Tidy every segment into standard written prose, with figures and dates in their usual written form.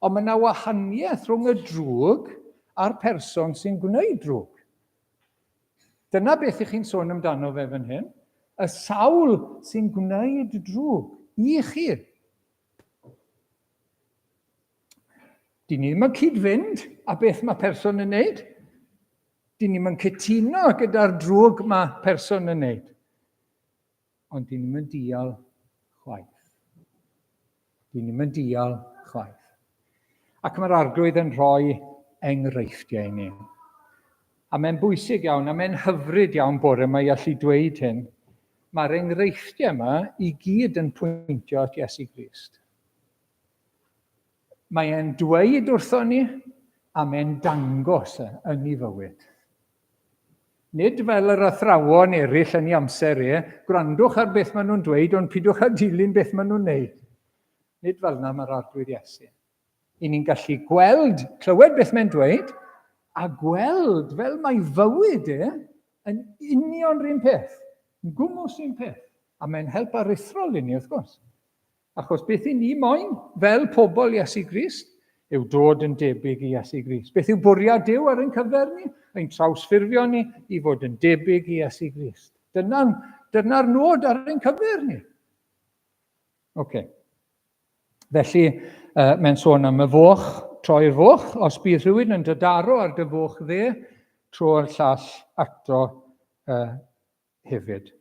Ond mae yna wahaniaeth rhwng y drwg a'r person sy'n gwneud drwg. Dyna beth ych chi'n sôn amdano fe fan hyn. Y sawl sy'n gwneud drwg i chi. Dyn ni ddim yn cyd-fynd â beth mae person yn neud. Dyn ni'm yn cytuno gyda'r drwg mae person yn neud. Ond dyn ni'm yn dial chwaith. Dyn ni'm yn dial chwaith. Ac mae'r arglwydd yn rhoi enghreifftiau i ni. A mae'n bwysig iawn, a mae'n hyfryd iawn bore yma i allu dweud hyn. Mae'r enghreifftiau yma i gyd yn pwyntio at Iesu Grist. Mae e'n dweud wrthon ni a mae'n dangos e yn ei fywyd. Nid fel yr athrawon eraill yn ei amser e, gwrandwch ar beth maen nhw'n dweud, ond pidwch â dilyn beth maen nhw'n neud. Nid fel yna mae'r Arglwydd Iesu. I ni'n gallu gweld, clywed beth mae'n dweud, a gweld fel mae fywyd e yn union rhywun peth, yn gwmws un peth. A mae'n help aruthrol i ni, wrth gwrs. Achos beth i ni moyn, fel pobl Iesu Grist, yw dod yn debyg i Iesu Grist. Beth yw bwriad Duw ar ein cyfer ni? Ein trawsffurfio ni i fod yn debyg i Iesu Grist. Dyna'r dyna nod ar ein cyfer ni. Oce. Okay. Felly, uh, mae'n sôn am y foch, troi'r foch. Os bydd rhywun yn dydaro ar dy foch dde, tro'r llall ato uh, hefyd.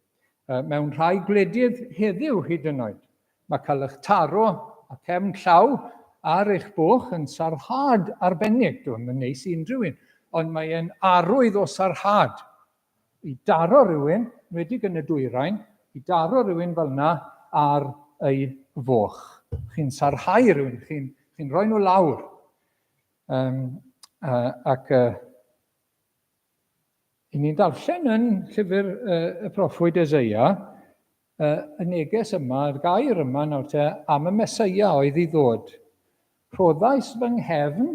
Mewn rhai gwledydd heddiw hyd yn oed, mae cael eich taro a cefn llaw ar eich boch yn sarhad arbennig. Dwi'n yn neis i unrhyw un, ond mae e'n arwydd o sarhad. I daro rhywun, wedig yn y dwyrain, i daro rhywun fel yna ar ei foch. Chi'n sarhau rhywun, chi'n chi rhoi nhw lawr. Um, uh, ac uh, I ni'n darllen yn llyfr y proffwyd Eseia, y neges yma, y gair yma nawr te, am y Meseia oedd i ddod. Rhoddais fy nghefn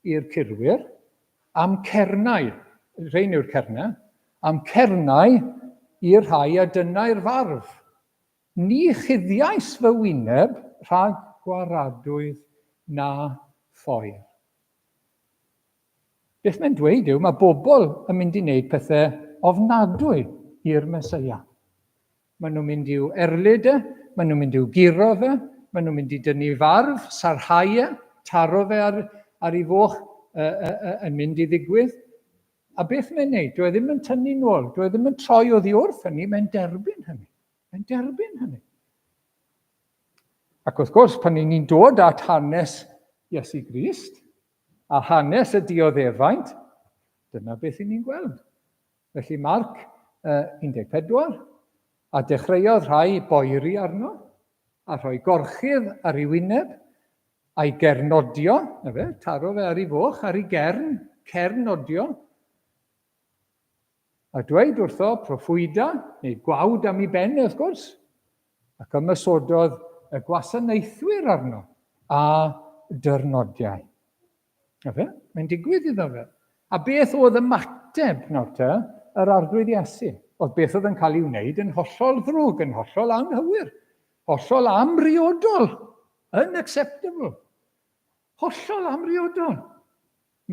i'r curwyr am cernau, rhain yw'r cernau, am cernau i'r rhai a dynnai'r farf. Ni chuddiais fy wyneb rhag gwaradwydd na phoer. Beth mae'n dweud yw mae bobl yn mynd i wneud pethau ofnadwy i'r Meseia. Maen nhw'n mynd i'w erlid e, maen nhw'n mynd i'w guro fe, maen nhw'n mynd i dynnu farf, sarhau e, taro fe ar, ar ei foch uh, uh, uh, yn mynd i ddigwydd. A beth mae'n neud? Dwi e ddim yn tynnu nôl, dwi e ddim yn troi oddi wrth hynny, mae'n derbyn hynny. Mae'n derbyn hynny. Ac wrth gwrs, pan ni'n dod at hanes Iesu Grist, a hanes y dioddefaint, dyna beth i ni'n gweld. Felly Marc uh, 14, a dechreuodd rhai boeri arno, a rhoi gorchudd ar ei wyneb, a'i gernodio, na fe, taro fe ar ei foch, ar ei gern, cernodio, a dweud wrtho, proffwyda, neu gwawd am ei ben, wrth gwrs, ac ymosododd y gwasanaethwyr arno a dyrnodiau. Na fe, mae'n digwydd iddo fe. A beth oedd ymateb nawr te, yr arglwydd Iesu? Oedd beth oedd yn cael ei wneud yn hollol ddrwg, yn hollol anghywir, hollol amriodol, unacceptable. Hollol amriodol.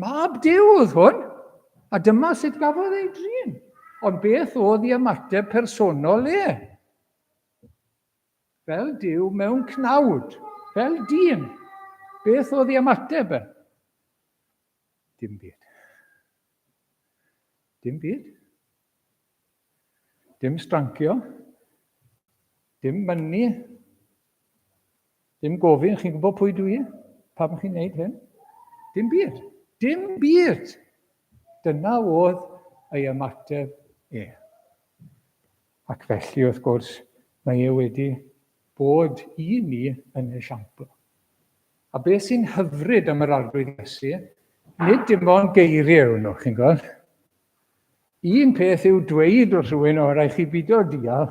Mab Duw oedd hwn, a dyma sut gafodd ei drin. Ond beth oedd ei ymateb personol e? Fel Duw mewn cnawd, fel dyn. Beth oedd ei ymateb e? Dim byd. Dim byd. Dim strancio. Dim mynnu. Dim gofyn, chi'n gwybod pwy dwi? Pam chi'n neud hyn? Dim byd. Dim byd. Dyna oedd ei ymateb e. Ac felly, wrth gwrs, mae e wedi bod i ni yn esiampl. A beth sy'n hyfryd am yr Arglwydd Iesu, nid dim ond geiriau yw nhw, chi'n gweld. Un peth yw dweud wrth rhywun, o, rhaid chi bido dial,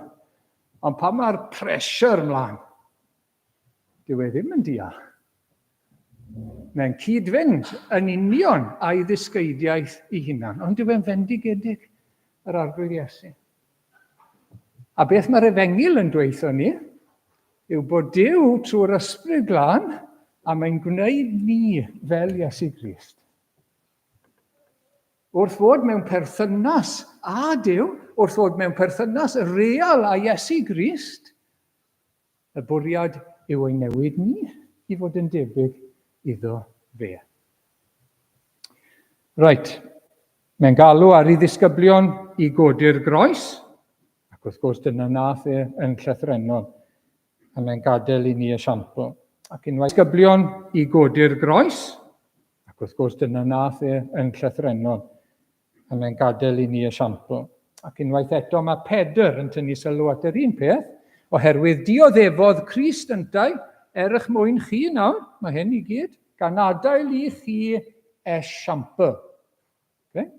ond pan mae'r pressure mlaen, dyw e ddim yn dial. Mae'n cyd-fynd yn union â'i ddysgeidiaeth ei hunan, ond dyw e'n fendigedig yr Arglwydd Iesu. A beth mae'r efengyl yn dweutho ni yw bod Duw trwy'r Ysbryd Glân A mae'n gwneud ni fel Iesu Grist. Wrth fod mewn perthynas â Duw, wrth fod mewn perthynas real â Iesu Grist, y bwriad yw ei newid ni i fod yn debyg iddo fe. Reit, mae'n galw ar ei ddisgyblion i godi'r groes, ac wrth gwrs dyna nath e yn llythrennol, a mae'n gadael i ni esiampl. Ac unwaith disgyblion i godi'r groes, ac wrth gwrs dyna nath e yn llythrennol, a mae'n gadael i ni esiampl. Ac unwaith eto mae Pedr yn tynnu sylw at yr un peth, oherwydd dioddefodd Crist yntau er eich mwyn chi nawr, mae hyn i gyd, gan adael i chi esiampl. Okay?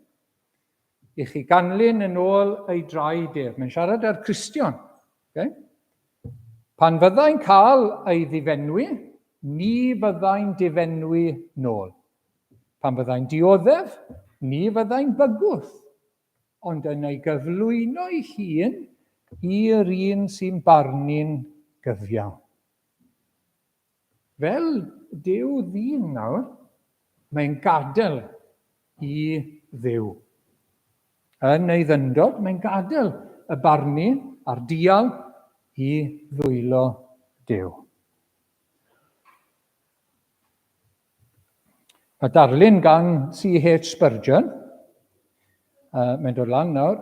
I chi ganlyn yn ôl ei draed ef. Mae'n siarad â'r Cristion. Okay? Pan fyddai'n cael ei ddifenwi, ni fyddai'n difenwi nôl. Pan fyddai'n dioddef, ni fyddai'n bygwth, ond yn ei gyflwyno ei hun i'r un sy'n barnu'n gyfiawn. Fel Duw ddyn nawr, mae'n gadael i Dduw. Yn ei ddyndod, mae'n gadael y barnu a'r dial i ddwylo Duw. Mae darlun gan C.H. Spurgeon, mae'n dod lan nawr,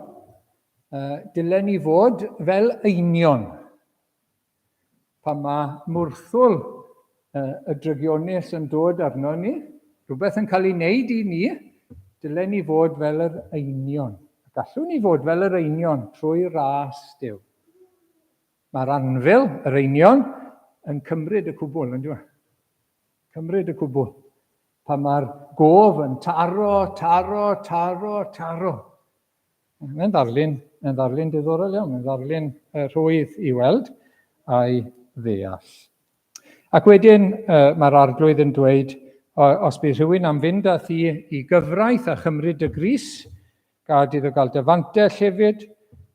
dylen ni fod fel einion Pan mae mwrthwl y drygionus yn dod arno ni, rhywbeth yn cael ei wneud i ni, dylen ni fod fel yr einion. Gallwn ni fod fel yr einion trwy ras Duw. Mae'r anfil, yr einion, yn cymryd y cwbl, yn dweud. Cymryd y cwbl. Pan mae'r gof yn taro, taro, taro, taro. Mae'n ddarlun, mae'n ddarlun diddorol iawn, mae'n ddarlun rhwydd i weld a'i ddeall. Ac wedyn mae'r arglwydd yn dweud, os bydd rhywun am fynd â thi i gyfraith a chymryd dy grys, gad iddo gael dy fantell hefyd.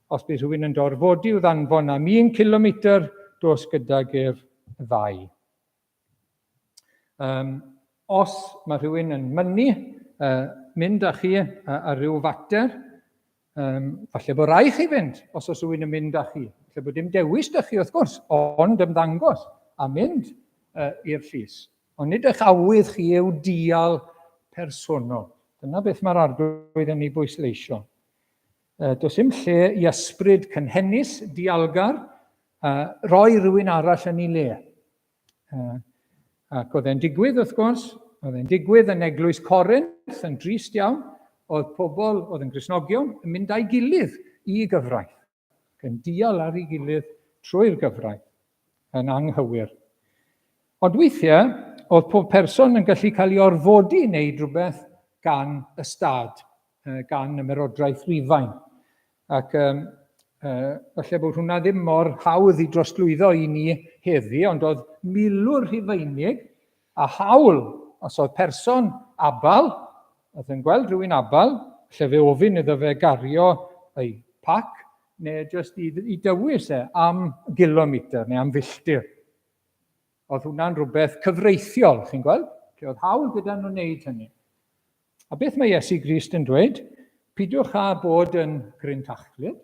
Os bydd rhywun yn dorfodi i'w ddanfon am un kilometr, dos gydag ef ddau. Um, os mae rhywun yn mynnu mynd â chi ar ryw fater, um, falle bod rai chi fynd os oes rhywun yn mynd â chi. Falle bod dim dewis da chi, wrth gwrs, ond ymddangos a mynd i'r llys. Ond nid eich awydd chi yw dial personol. Dyna beth mae'r arglwydd yn ei bwysleisio. Does dim lle i ysbryd cynhennus, dialgar, roi rhywun arall yn ei le. Ac oedd e'n digwydd, wrth gwrs, oedd e'n digwydd yn eglwys Corinth, yn drist iawn, oedd pobl oedd yn Gristnogion yn mynd â'i gilydd i gyfraith, ac yn dial ar ei gilydd trwy'r gyfraith, yn anghywir. Ond weithiau, oedd pob person yn gallu cael ei orfodi i wneud rhywbeth gan y stad, gan ymerodraeth Rufain. Ac um, falle bod hwnna ddim mor hawdd i drosglwyddo i ni heddi, ond oedd milwr Rhufeinig a hawl, os oedd person abal, oedd yn gweld rhywun abal, lle fe ofyn iddo fe gario ei pac, neu jyst i, i dywys e am gilometr neu am filltir. Oedd hwnna'n rhywbeth cyfreithiol, chi'n gweld? Lle oedd hawl gyda nhw wneud hynny. A beth mae Iesu Grist yn dweud? Pidwch â bod yn grintachlyd.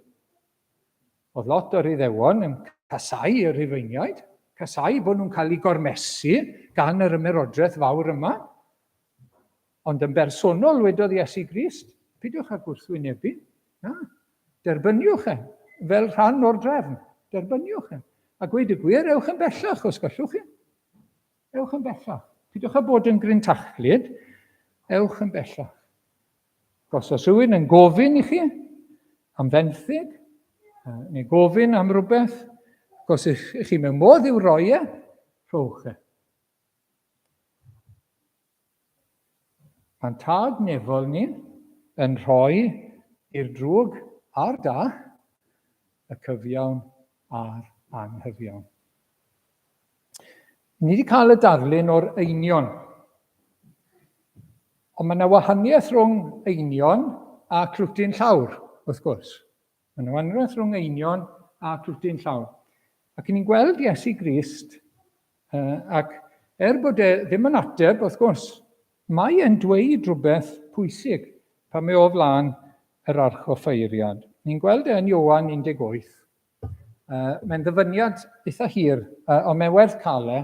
Oedd lot o'r Iddewon yn casau y Rhufeiniaid, casau bod nhw'n cael eu gormesu gan yr ymerodraeth fawr yma. Ond yn bersonol, wedodd Iesu Grist, pidwch â gwrthwynebu. Na, derbyniwch e, fel rhan o'r drefn. Derbyniwch e. A gweud y gwir, ewch yn bellach os gallwch chi. Ewch yn bellach. Pidwch â bod yn grintachlyd, ewch yn bellach. Os oes rhywun yn gofyn i chi am fenthyg, neu gofyn am rhywbeth, os ych chi mewn modd i'w roi e, rhowch e. Mae'n tad nefol ni yn rhoi i'r drwg a'r da, y cyfiawn a'r anghyfiawn. Ni wedi cael y darlun o'r einion. Ond mae yna wahaniaeth rhwng einion a clwtyn llawr, wrth gwrs. Mae yna wahaniaeth rhwng einion a clwtyn llawr. Ac ni'n gweld Iesu Grist uh, ac Er bod e ddim yn ateb, wrth gwrs, mae e'n dweud rhywbeth pwysig pan mae o flaen yr archoffeiriad. Ni'n gweld e yn Ioan 18. Mae'n ddyfyniad eitha hir, ond mae'n werth cael e.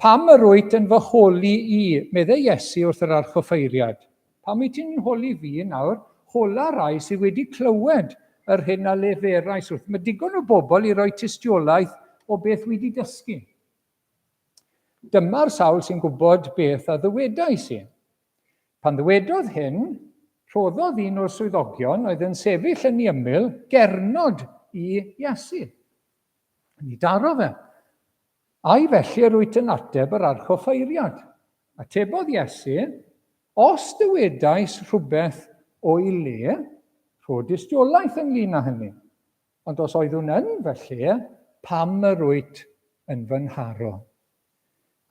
Pam yr wyt yn fy holi i, meddai Iesu wrth yr archoffeiriad. Pam wyt ti'n holi fi nawr? Hola rai sydd wedi clywed yr hyn a leferais wrth. Mae digon o bobl i roi tystiolaeth o beth wedi dysgu. Dyma'r sawl sy'n gwybod beth a ddywedais i. Pan ddywedodd hyn, rhoddodd un o'r swyddogion oedd yn sefyll yn ei ymyl gernod i Iesu. Ni daro fe. Ai felly yr wyt yn ateb yr archoffeiriad? Atebodd Iesu, Os dywedais rhywbeth o'i le, rho dystiolaeth ynglyn â hynny. Ond os oeddwn yn fy lle, pam yr wyt yn fy nharo?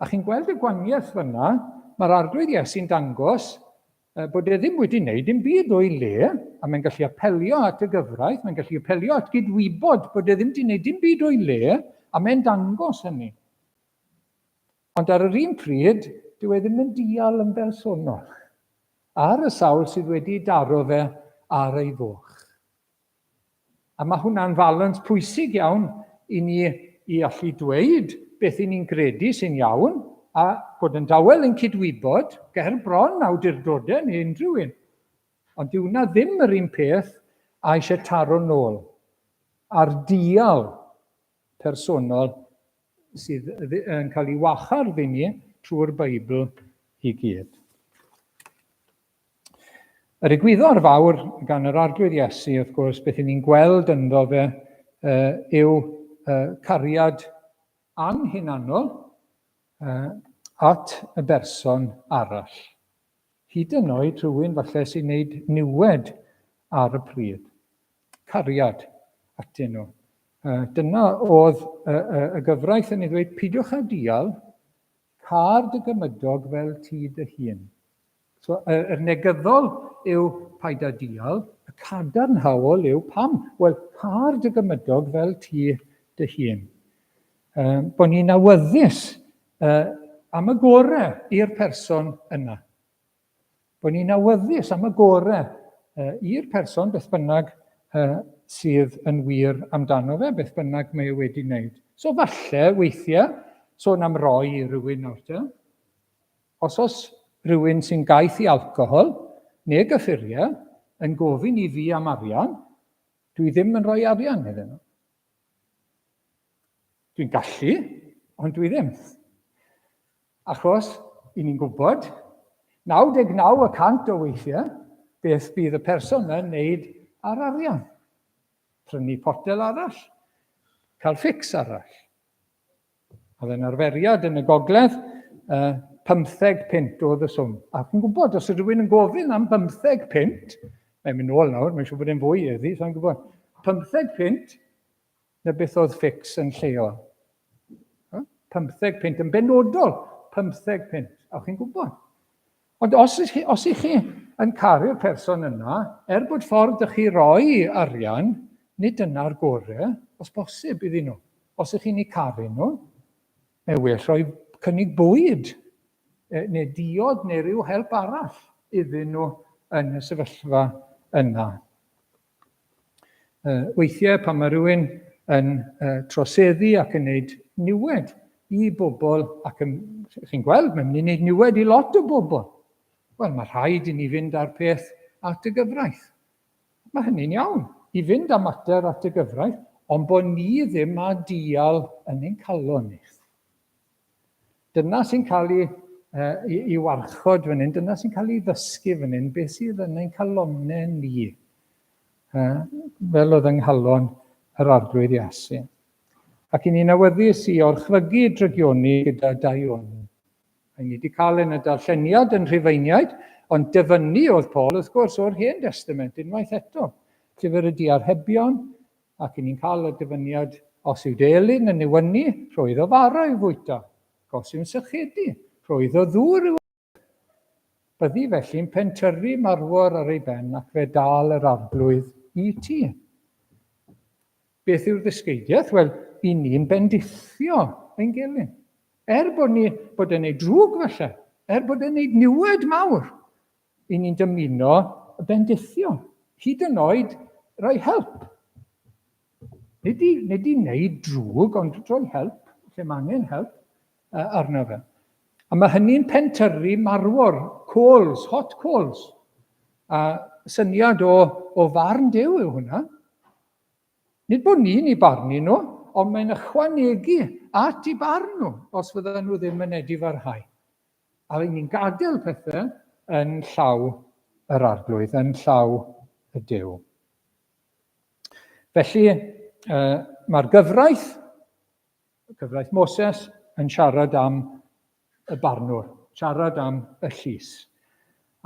A chi'n gweld y gwaniaeth fyna, mae'r Arglwydd Iesu'n dangos bod e ddim wedi wneud dim byd o'i le, a mae'n gallu apelio at y gyfraith, mae'n gallu apelio at gydwybod bod e ddim wedi wneud dim byd o'i le, a mae'n dangos hynny. Ond ar yr un pryd, dyw e ddim yn dial yn bersonol ar y sawl sydd wedi daro fe ar ei foch. A mae hwnna'n falans pwysig iawn i ni i allu dweud beth i ni'n gredu sy'n iawn a bod yn dawel yn cydwybod ger bron awdurdodau neu unrhyw un. Ond dyw hwnna ddim yr un peth a eisiau taro nôl a'r dial personol sydd yn cael ei wahardd i ni trwy'r Beibl i gyd. Yr egwyddor fawr gan yr Arglwydd Iesu, wrth gwrs, beth i ni'n gweld ynddo fe yw cariad anhunanol at y berson arall. Hyd yn oed rhywun falle sy'n gwneud niwed ar y pryd. Cariad atyn nhw. Dyna oedd y gyfraith yn ei ddweud, pidiwch â dial, car dy gymydog fel ti dy hun. So, yr negyddol yw paid â dial, y cadarnhaol yw pam? Wel, car dy gymydog fel ti dy hun. Um, bod ni'n awyddus am y gorau i'r person yna. Bod ni'n awyddus am y gorau i'r person, beth bynnag sydd yn wir amdano fe, beth bynnag mae e wedi wneud. So falle, weithiau, sôn am roi i rywun nawr te, Os oes rhywun sy'n gaeth i alcohol neu gyffuriau yn gofyn i fi am arian, dwi ddim yn rhoi arian iddyn nhw. Dwi'n gallu, ond dwi ddim. Achos, i ni'n gwybod, 99 y cant o weithiau, beth bydd y person yna'n wneud ar arian. Prynu potel arall, cael fix arall. Oedd e'n arferiad yn y gogledd, uh, 15 punt oedd y swm. A chi'n gwybod, os ydw rhywun yn gofyn am 15 punt, mae'n mynd nôl nawr, mae'n siŵr bod e'n fwy iddi, sa'n gwybod. 15 punt, na beth oedd ffix yn lleol. 15 punt yn benodol, 15 punt. A chi'n gwybod. Ond os, os ych chi yn caru'r person yna, er bod ffordd ych chi roi arian, nid dyna'r gorau, os bosib, iddyn nhw. Os ych chi'n eu caru nhw, mae well rhoi cynnig bwyd neu diod neu ryw help arall iddyn nhw yn y sefyllfa yna. Weithiau pan mae rhywun yn troseddu ac yn gwneud niwed i bobl ac yn, chi'n gweld, mae'n mynd i wneud niwed i lot o bobl. Wel, mae rhaid i ni fynd â'r peth at y gyfraith. Mae hynny'n iawn, i fynd â mater at y gyfraith, ond bod ni ddim â dial yn ein calon ni. Dyna sy'n cael ei, uh, i, i warchod fan hyn, dyna sy'n cael ei ddysgu fan hyn, beth sydd yn ein calonnau ni, uh, fel oedd yng nghalon yr Arglwydd Iesu. Ac i ni'n awyddus i orchfygu drygioni gyda daioni. A ni wedi cael yn y darlleniad yn Rhufeiniaid, ond dyfynnu oedd Paul, wrth gwrs, o'r Hen Testament unwaith eto. Llyfr y Diarhebion, Ac i ni'n cael y dyfyniad, Os yw dy elyn yn newynu, rho iddo fara i'w fwyta, ac os yw'n sychedu, rho iddo ddŵr i'w yfed. Byddi felly'n pentyrru marwor ar ei ben, ac fe dâl yr Arglwydd i ti. Beth yw'r ddysgeidiaeth? Wel, i ni'n bendithio ein gilydd. Er bod ni bod e'n neud drwg falle, er bod e'n neud niwed mawr, i ni'n dymuno y bendithio, hyd yn oed rhoi help. Nid i, nid i wneud drwg, ond rhoi help, lle mae angen help arno fe. A mae hynny'n pentyrru marwor, coals, hot coals. A syniad o, o farn Duw yw hwnna. Nid bod ni'n ei barnu nhw, ond mae'n ychwanegu at ei barn nhw os fyddan nhw ddim yn edifarhau. A ry'n ni'n gadael pethau yn llaw yr Arglwydd, yn llaw y Duw. Felly, uh, mae'r gyfraith, cyfraith Moses, yn siarad am y barnwr, siarad am y llys.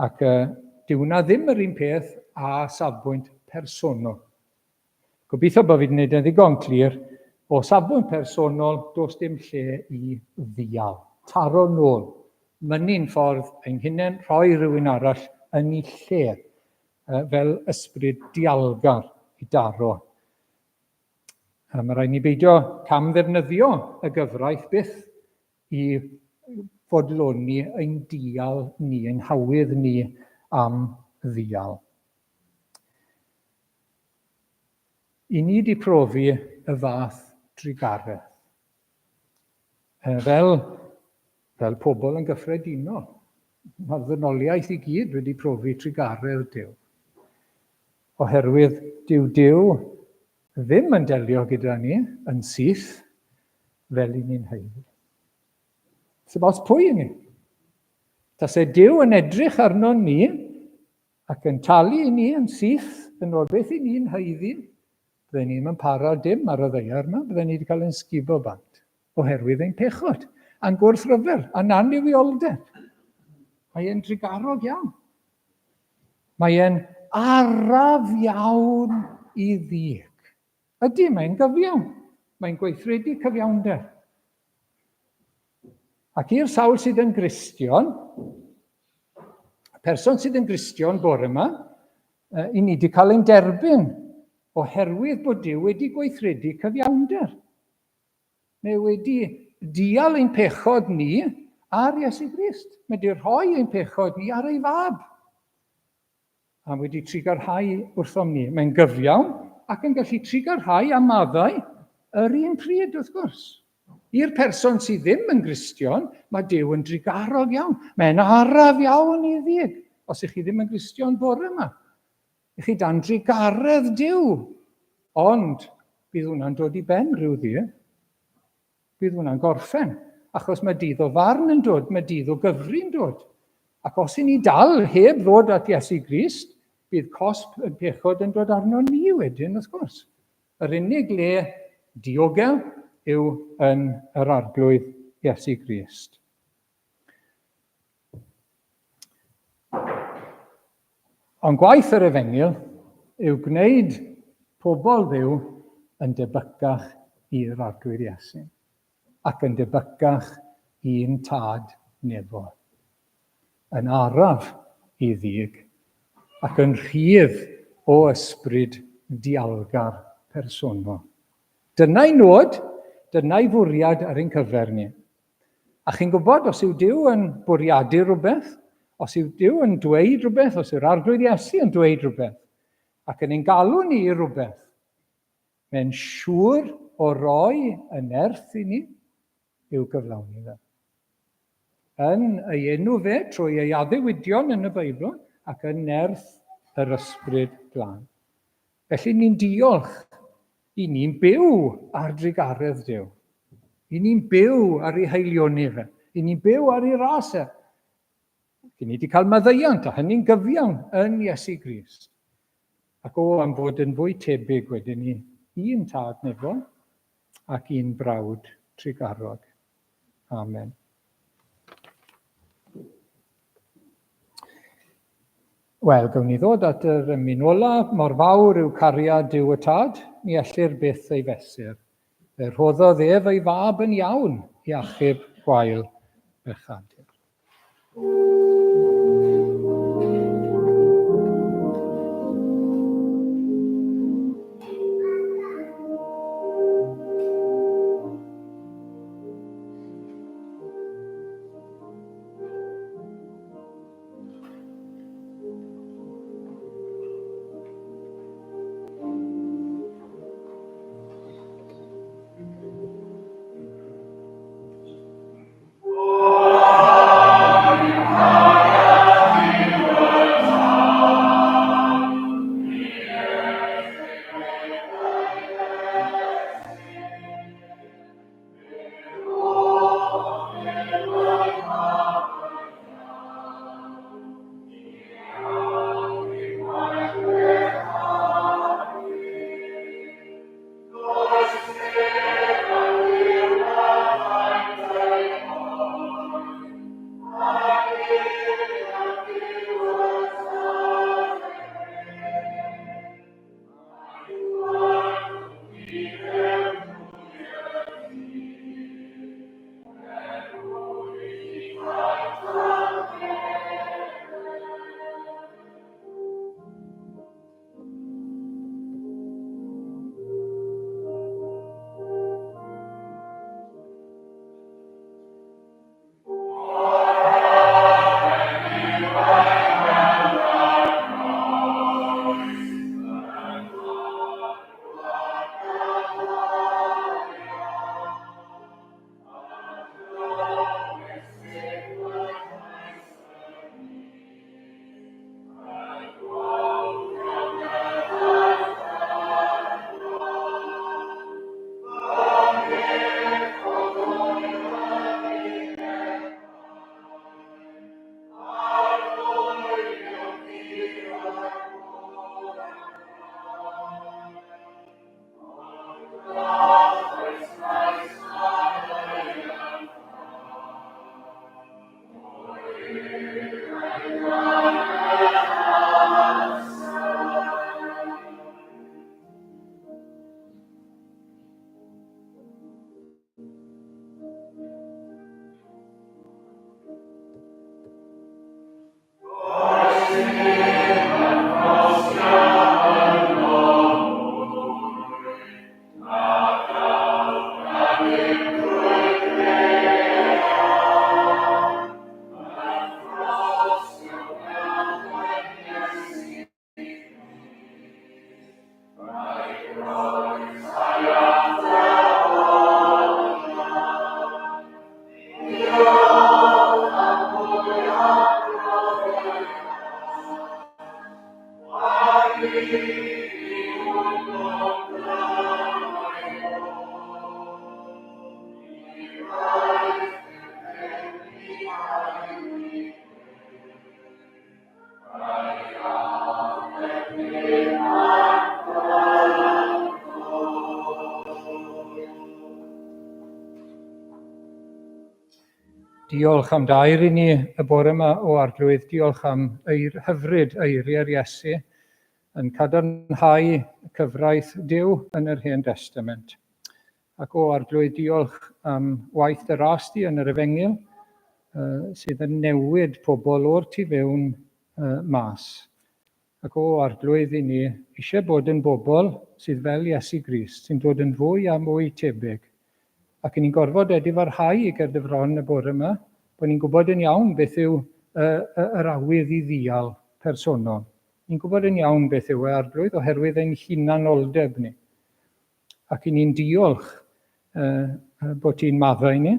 Ac uh, dyw hwnna ddim yr un peth â safbwynt personol. Gobeithio bod fi wedi gwneud yn ddigon clir, o safbwynt personol, does dim lle i ddial. Taro nôl. Mynnu'n ffordd ein hunain, rhoi rhywun arall yn ei lle, fel ysbryd dialgar i daro. A mae rhaid ni beidio cam ddefnyddio y gyfraith byth i fodloni ein dial ni, ein hawydd ni am ddial. I ni 'di profi y fath drugaredd. Fel, fel pobl yn gyffredinol, mae'r ddynoliaeth i gyd wedi profi trugaredd Duw. Oherwydd dyw Duw ddim yn delio gyda ni yn syth fel i ni'n haeddu. Sdim ots pwy i ni. Tase Duw yn edrych arno ni Ac yn talu i ni yn syth yn ôl beth i ni'n haeddu, bydden ni ddim yn para dim ar y ddaear yma, bydden ni wedi cael ein sgubo bant, oherwydd ein pechod, a'n gwrthryfel, a'n annuwioldeb. Mae e'n drugarog iawn. Mae e'n araf iawn i ddig. Ydy, mae'n gyfiawn. Mae'n gweithredu cyfiawnder. Ac i'r sawl sydd yn Gristion, y person sydd yn Gristion bore yma, i ni wedi cael ein derbyn oherwydd bod Duw wedi gweithredu cyfiawnder. Mae wedi dial ein pechod ni ar Iesu Grist. Mae wedi rhoi ein pechod ni ar ei fab. A wedi trugarhau wrthom ni. Mae'n gyfiawn ac yn gallu trugarhau a maddau yr un pryd, wrth gwrs. I'r person sydd ddim yn Gristion, mae Duw yn drugarog iawn. Mae'n araf iawn i ddig. Os ych chi ddim yn Gristion bore yma, ych chi dan drugaredd Duw. Ond bydd hwnna'n dod i ben rhyw ddydd. Bydd hwnna'n gorffen, achos mae dydd o farn yn dod, mae dydd o gyfri'n dod. Ac os i ni dal heb ddod at Iesu Grist, bydd cosb y pechod yn dod arno ni wedyn, wrth gwrs. Yr unig le diogel yw yn yr Arglwydd Iesu Grist. Ond gwaith yr Efengyl yw gwneud pobl Dduw yn debycach i'r Arglwydd Iesu, ac yn debycach i'n Tad nefol. Yn araf i ddig, ac yn rhydd o ysbryd dialgar personol. Dyna'i nod, dyna'i fwriad ar ein cyfer ni. A chi'n gwybod, os yw Duw yn bwriadu rhywbeth, os yw Duw yn dweud rhywbeth, os yw'r Arglwydd Iesu yn dweud rhywbeth, ac yn ein galw ni i rhywbeth, mae'n siŵr o roi y nerth i ni i'w gyflawni fe. Yn ei enw fe, trwy ei addewidion yn y Beibl, ac yn nerth yr Ysbryd Glân. Felly ni'n diolch I ni'n byw ar drugaredd Duw. I ni'n byw ar ei haelioni fe. I ni'n byw ar ei ras e. I ni wedi cael maddeuant, a hynny'n gyfiawn yn Iesu Grist. Ac o, am fod yn fwy tebyg wedyn ni un tad nefol ac un brawd trugarog. Amen. Wel, gawn ni ddod at yr emyn ola. Mor fawr yw cariad Duw y Tad, ni ellir byth ei fesur. Fe rhoddodd ef ei fab yn iawn i achub gwael bechadur. Diolch am dair i ni y bore yma o Arglwydd. Diolch am eir hyfryd eiriau'r Iesu yn cadarnhau cyfraith Duw yn yr Hen Destament. Ac o Arglwydd, diolch am waith dy ras di yn yr Efengyl, uh, sydd yn newid pobl o'r tu fewn uh, mas. Ac o, Arglwydd, i ni eisiau bod yn bobl sydd fel Iesu Grist, sy'n dod yn fwy a mwy tebyg. Ac i ni'n gorfod edifarhau i ger dy fron y bore yma, bod ni'n gwybod yn iawn beth yw yr awydd i ddial personol. Ni'n gwybod yn iawn beth yw e, Arglwydd, oherwydd ein hunanoldeb ni. Ac i ni'n diolch uh, bod ti'n maddau ni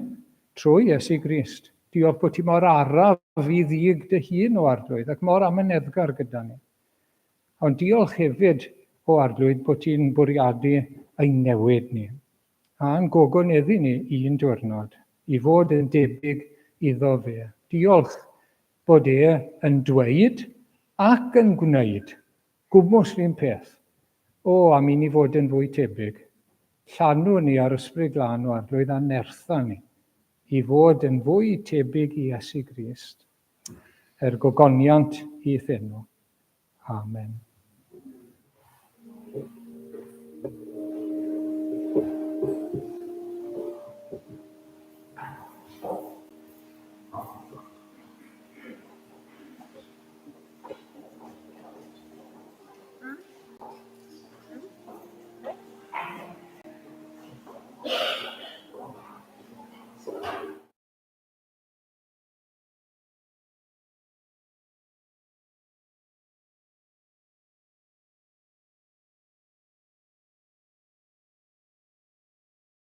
trwy Iesu Grist. Diolch bod ti mor araf i ddig dy hun o Arglwydd ac mor amyneddgar gyda ni. Ond diolch hefyd o Arglwydd bod ti'n bwriadu ein newid ni a'n gogoneddu ni un diwrnod i fod yn debyg iddo fe. Diolch bod e yn dweud ac yn gwneud Gwmws 'run peth. O, am i ni fod yn fwy tebyg. Llanw ni â'r Ysbryd Glân o Arglwydd a nertha ni i fod yn fwy tebyg i Iesu Grist, er gogoniant i'th enw. Amen.